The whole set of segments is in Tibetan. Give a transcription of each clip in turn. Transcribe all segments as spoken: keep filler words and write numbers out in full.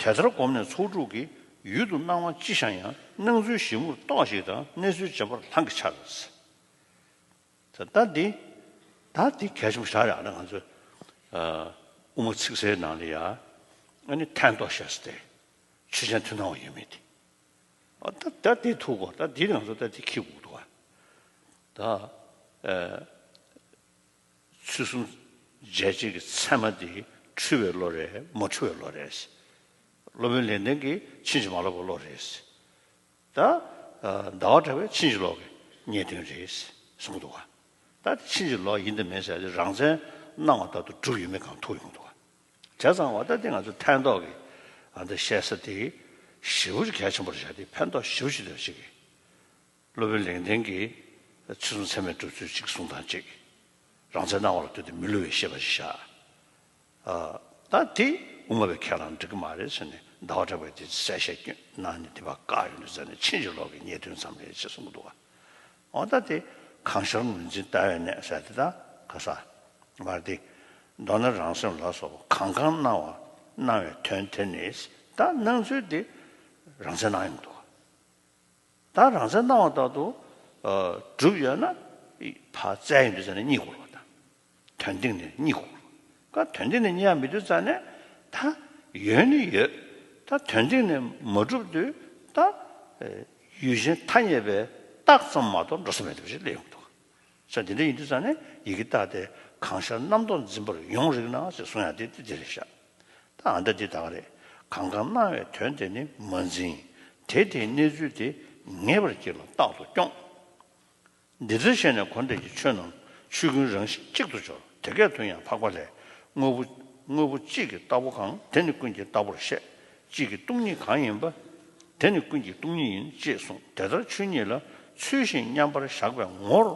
དེ་ལྟར་བསྒོམས་ནས་ཚོགས་དྲུག་གི། ཡུལ་དུ་སྣང་བ་ཅི་ཤར་ཡང་། སྣང་ཚུལ་གཞི་མུར་རྟོགས་ཤིག་དང་། གནས་ཚུལ་འབྱེད་པར་ལྷང་གིས་འཆར། ད་ད་འདི་ད་འདི་གལ་ཆེན་པོ་ཞིག་རེད། ཨ་ནི་ང་ཚོས་ཨ་དབུ་མ་ཚིག་གསལ་ནང་ལ་ཡ་ཨ་ནི་ཐལ་མདོག་ཤར་ས་དེ་ཆོས་ཅན་མཐུན་སྣང་བ་ཡོད་མེད་དེ། ཨ་ད་ད་དེ་ཐུག་གོ། ད་འདི་ང་ཚོ་ད་འདི་འཁྱེར་དགོས་འདུག་ག་ད་ཨ་ཚུལ་གསུམ་འབྱེད་བྱེད་ཀྱི་ཚད་མ་དེ་འཁྲུལ་བའི་བློ་རེད། མ་འཁྲུལ་བའི་བློ་རེད། སློབ་དཔོན་ལེགས་ལྡན་གྱིས་ཕྱིན་ཅི་མ་ལོག་པའི་བློ་རེད། ད་ཨ་ཟླ་བ་གྲགས་པས་ཕྱིན་ཅི་ལོག་གི་རྙེད་དོན་རེད་གསུངས་འདུག་ག་ད་ཕྱིན་ཅི་ལོག་ཡིན་དང་མིན་ཟེར་ཏེ་རང་མཚན་སྣང་བ་ལྟར་དུ་གྲུབ་ཡོད་མེད་གང་ཐུག་ཡོང་འདུག་ག་བྱས་ཙང་བ་ད་དེ་ང་ཚོ་ཐལ་མདོག་གི་ཨ་འདི་བཤད་ས་དེ་ཞེ་པོ་ཅིག་གལ་ཆེན་པོ་རེད་ཤག་དེ་ཕན་ཐོགས་ཞེ་པོ་ཅིག་འདུག་ཅིག་གི་སློབ་དཔོན་ལེགས་ལྡན་གྱིས་ཚུལ་གསུམ་ཚད་མས་གྲུབ་ཚུལ་གཅིག་གསུངས་དང་གཅིག་རང་མཚན་སྣང་བ་ལ་ལྟོས་ཏེ་མི་བསླུ་བའི་ཤེས་པ་ཞིག་བཞག་ཨ་ད་དེ་དབུ་མ་པའི་ཁས་བླངས་འགྲིག་གི་མ་རེད་ཟེར་ནས་ཟླ་བ་གྲགས་པས་དེ་གསལ་བཤད་སྐྱོན་གནང་ནས་དེ་བ་བཀག་ཡོང་དུས་ཟེར་ནས་ཕྱིན་ཅི་ལོག་གི་རྙེད་དོན་ཙམ་རེད་ཅེས་གསུངས་འདུག་ག་འོ་ད་དེ་གང་ཤར་ངོས་འཛིན་ལྟ་བའི་གནས་ཟེར་དེ་ད་ག་ས་མར་དེ་མདོར་ན་རང་སེམས་ལ་སོགས་པ་གང་གང་སྣང་བ་སྣང་བའི་དོན་དེ་ནི་ད་སྣང་ཚུལ་དེ་རང་མཚན་སྣང་ཡོང་འདུག་ག་ད་རང་མཚན་སྣང་བ་ལྟར་དུ་ཨ་གྲུབ་ཡོད་ན་ཕར་བཙལ་ཡོང་དུས་ཙ་ནས་རྙེད་དགོས་རེད་པ། ད་དོན་སྟེང་ནས་རྙེད་དགོས་རེད་པ། དོན་སྟེང་ནས་རྙེད་ཡ་མེད་དུས་ཙ་ནས་ད་ཡོད་ནི་ཡོད། ད་དོན་སྟེང་ནས་མ་གྲུབ་དུས་ད་ཨ་ཡུལ་ཅན་ཐ་སྙད་པའི་རྟགས་ཙམ་མ་གཏོགས་འགྲོ་ས་མེད་པ་ཞིག་སླེབས་ཡོང་གི་འདུག་ས་དེ་འདྲ་ཡིན་དུས་ཙང་ནས་ཡི་གེ་རྟགས་དེ་གང་ཤར་རྣམ་རྟོག་འཛིན་པར་ཡོང་རིགས་ན་ཞེས་གསུང་ཡ་དེ་དེ་དེ་རེད་ཤག་ད་ཨ་འདྲ་འདི་དག་རེད། གང་གང་སྣང་བའི་དོན་དེ་ནི་མ་འཛིན། དེ་དེའི་གནས་ཚུལ་དེ་ངེས་པར་གྱིས་ལ་རྟག་ཏུ་སྐྱོང་། འདི་ལྟར་ཤེས་ནས་འཁོར་འདས་ཀྱི་ཆོས་རྣམས་ཆོས་ཀུན་རང་བཞིན་གཅིག་ཏུ་སྦྱོར། དེ་སྐད་དུ་ཡང་འཕགས་པ་ལས། དངོས་པོ་དངོས་པོ་གཅིག་གི་རྟག་པ་གང་། དེ་ནི་ཀུན་གྱི་རྟག་པར་བཤད། གཅིག་གི་སྟོང་ཉིད་གང་ཡིན་པ། དེ་ནི་ཀུན་གྱི་སྟོང་ཉིད་ཡིན། ཅེས་གསུངས། དེ་ལྟར་ཆོས་ཉིད་ལ་ཚུལ་བཞིན་མཉམ་པར་བཞག་པའི་ངོར།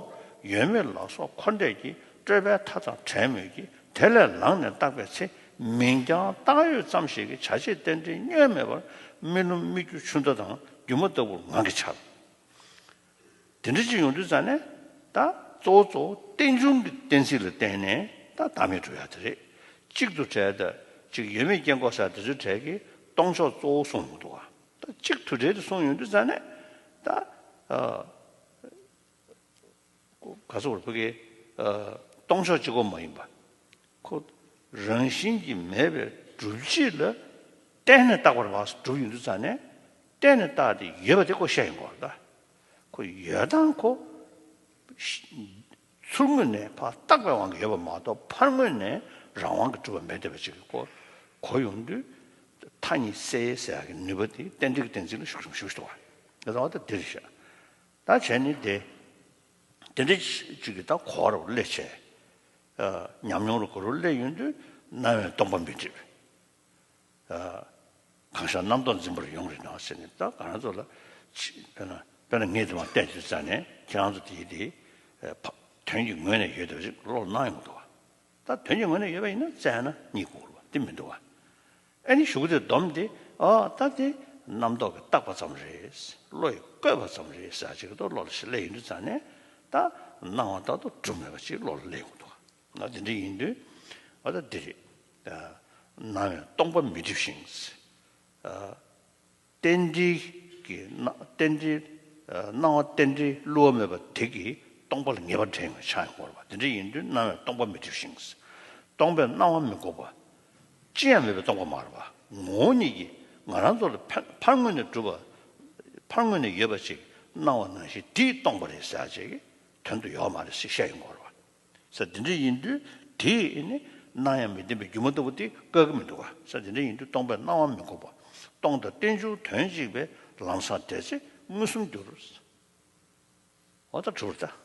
ཡོད་མེད་ལ་སོགས་འཁོར་འདས་ཀྱི་སྤྲོས་པའི་མཐའ་དང་བྲལ་མོད་ཀྱི། དེ་ལས་ལངས་ནས་བརྟག་པའི་ཚེ། མིང་རྐྱང་བཏགས་ཡོད་ཙམ་ཞིག་གི་བྱ་བྱེད་རྟེན་འབྲེལ་བསྙོན་མེད་པར་རྨི་ལམ་སྨིག་རྒྱུ་ཆུ་ཟླ་དང་སྒྱུ་མ་ལྟ་བུར་ངང་གིས་འཆར། དེ་འདྲ་ཅིག་ཡོང་དུས་ཙང་ནས་ད་གཙོ་བོ་གཙོ་བོ་རྟེན་འབྱུང་གི་གཏན་ཚིགས་ལ་བརྟེན་ནས་ད་བདག་མེད་གྲུབ་ཡ་དེ་རེད། གཅིག་ཏུ་བྲལ་ད་གཅིག་ཡོད་མེད་སྐྱེ་འགོག་ས་དེ་ཚོའི་གྲས་ཀྱི་སྟོང་ཕྱོགས་གཙོ་བོ་གསུངས་ཡོང་འདུག་ག་ད་གཅིག་ཏུ་བྲལ་དུ་གསུངས་ཡོང་དུས་ཙང་ནས་ད་ཨ་ག་ཚོད་བར་བུ་གའི་ཨ་སྟོང་ཕྱོགས་གཅིག་པོ་མ་ཡིན་པ། ཁོ་རང་བཞིན་གྱིས་མེད་པའི་སྒྲུབ་བྱེད་ལ་བརྟེན་ནས་བཏགས་པར་བ་སྒྲུབ་ཡོང་དུས་ཙང་ནས་བརྟེན་ནས་བཏགས་ཏེ་ཡོད་པ་དེ་ཁོ་ཤེས་ཡོང་གི་རེད་ད། ཁོ་ཡོད་སྟངས་ཁོ་ཚུར་ངོས་ནས་ཕར་བཏགས་པའི་དབང་གིས་ཡོད་པ་མ་གཏོགས་ཕར་ངོས་ནས་རང་དབང་གིས་གྲུབ་པ་མེད་བསྡད་པ་ཅིག་གི་སྐོར་གོ་ཡོང་དུས་ཐ་སྙད་གསལ་ཟེར་ཡག་གི་ནུས་པ་དེ་རྟེན་འབྲེལ་གྱི་གཏན་ཚིགས་ལ་ཤུགས་ཆེན་པོ་ཞིག་འདུག་བ། དེ་ཚོ་ད་འདི་རེད་ཤག་ད་བྱས་ནས་དེ་དེ་འདྲ་ཅིག་གི་ད་གོ་བ་རུ་སླེབས་བྱས། ཨ་ཉམས་མྱོང་རུ་གོ་རུ་སླེབས་ཡོང་དུས་སྣང་བས་སྟོང་པ་མི་སྒྲིབ། ཨ་གང་ཤར་རྣམ་རྟོག་འཛིན་པར་ཡོང་རེད་ན་ཟེར་ནས་ད་ག་རང་ཚོ་ལ་ཅི་དཔེར་ན་དཔེར་ན་ངས་དེ་མ་བལྟས་དུས་ཙང་ནས་ཁྱེད་རང་ཚོ་དེ་དེ་ཨ་ཕ་དོན་གྱི་ངོས་ནས་ཡོད་དེ་བ་ཅིག་བློ་ལ་སྣང་ཡོང་གི་འདུག་བ། ད་དོན་གྱི་ངོས་ནས་ཡོད་པ་ཡིན་ན་བཙལ་ན་རྙེད་དགོས་རེད་བ། དེ་མི་འདུག་བ། ཨ་ནི་གཞུག་གུ་དེ་སྡོམ་དེ་ཨ་ད་དེ་རྣམ་རྟོག་གིས་བཏགས་པ་ཙམ་རེད། བློ་ཡིས་བཀོད་པ་ཙམ་རེད་ཟེར་ཅིག་ཏུ་བློ་ལ་ཞིག་སླེབས་ཡོང་དུས་ཙང་ནས་ད་སྣང་བ་ལྟར་དུ་གྲུབ་མེད་པ་ཅིག་བློ་ལ་སླེབས་ཡོང་གི་འདུག་བ། ང་དེ་འདྲ་ཡིན་དུས་ཨ་ད་འདི་རེད། ཨ་སྣང་བས་སྟོང་པ་མི་སྒྲིབ་ཞིང་། ཨ་རྟེན་འབྲེལ་གྱི་སྣང་རྟེན་འབྲེལ་ཨ་སྣང་བ་རྟེན་འབྲེལ་བསླུ་བ་མེད་པ་དེ་གིས་སྟོང་པ་ལ་ངེས་པར་འདྲེན་ཡོང་བའི་ཆ་ཡང་དགོས་རེད་པ། དེ་འདྲ་ཡིན་དུས་སྣང་བས་སྟོང་པ་མི་སྒྲིབ་ཞིང་། སྟོང་པས་སྣང་བ་མི་འགོག་པ། ཅི་ཡང་མེད་པའི་སྟོང་པ་མ་རེད་པ། ངོ་བོ་ཉིད་ཀྱིས་ང་རང་ཚོ་ལ་ཕ་ཕར་ངོས་ནས་གྲུབ་པ། ཕར་ངོས་ནས་ཡོད་པ་ཅིག་སྣང་བ་ནང་བཞིན་དེས་སྟོང་པ་རེད་ཟེར་ཡག་ཅིག་དོན་དུ་ཡོད་མ་རེད་ཟེར་བཤད་ཡོང་གི་རེད་པ། ས་དེ་འདྲ་ཡིན་དུས་དེས་ནི་སྣང་ཡང་མི་བདེན་པའི་སྒྱུ་མ་ལྟ་བུ་དེ་བཀག་གི་མི་འདུག་ག་ས་དེ་འདྲ་ཡིན་དུས་སྟོང་པས་སྣང་བ་མི་འགོག་པ། སྟོང་དང་རྟེན་འབྱུང་དོན་གཅིག་པས་ལམ་སང་འབྲེལ་ཚེ་མངོན་སུམ་འགྱུར། འོ་ད་གྲུབ་ད།